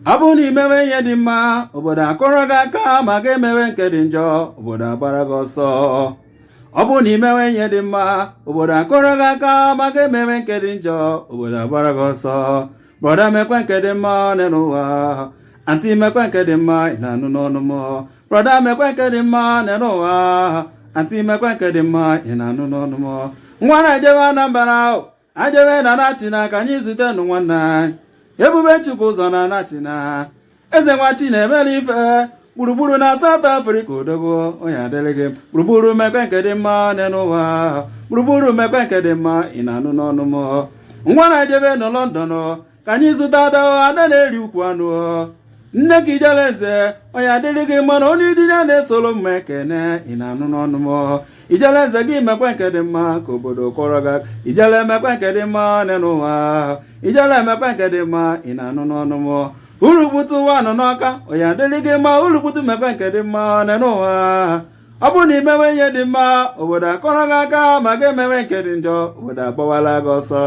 Ọ bụrụ na imewe ihe dị mma, obodo akụrụ gị aka, ma ga emewe nke dị njọ, obodo agbara gị ọsọ. Ọ bụrụ na imewe ihe dị mma, obodo akụrụ gị aka, ma ga emewe nke dị njọ, obodo agbara gị ọsọ. Brother, mekwe nke dị mma n'ụwa. Aunty, mekwe nke dị mma. Ị na-anụ n'ọnụ m? Brother, mekwe nke dị mma n'ụwa. Aunty, mekwe nke dị mma. Ị na-anụ n'ọnụ m? Nwa na-ejebe Anambra, ajebe na Nachina ka anyị zute nụ nwanne anyị, Ebube Chukwu ụzọ na Nachina, eze nwa chi na-emere ife gburugburu na South Africa. Odogwu, onye adịrị gị gburugburu. Mekwe nke dị mma n'ụwa, gburugburu, mekwe nke dị mma. Ị na-anụ n'ọnụ m? Nwa na-ejebe nọ London ka anyị zụta ada, ada na-eri ukwu anụ, nne ka ijele eze. Onye adịrị gị mma na onye idinye na-esoro mma ekene. Ị na-anụ n'ọnụ m? Ijele eze gị, mekwe nke dị mma ka obodo kọrọ gị. Ijele, mekwe nke dị mma n'ụwa. Ijele, mekwe nke dị mma. Ị na-anụ n'ọnụ m? Urukputu ụwa nọ n'ọka. Onye adịrị gị mma. Urukputu, mekwe nke dị mma n'ụwa. Ọ bụrụ na imewe ihe dị mma, obodo akọrọ gị aka, ma gị emewe nke dị njọ, obodo agbawala gị ọsọ.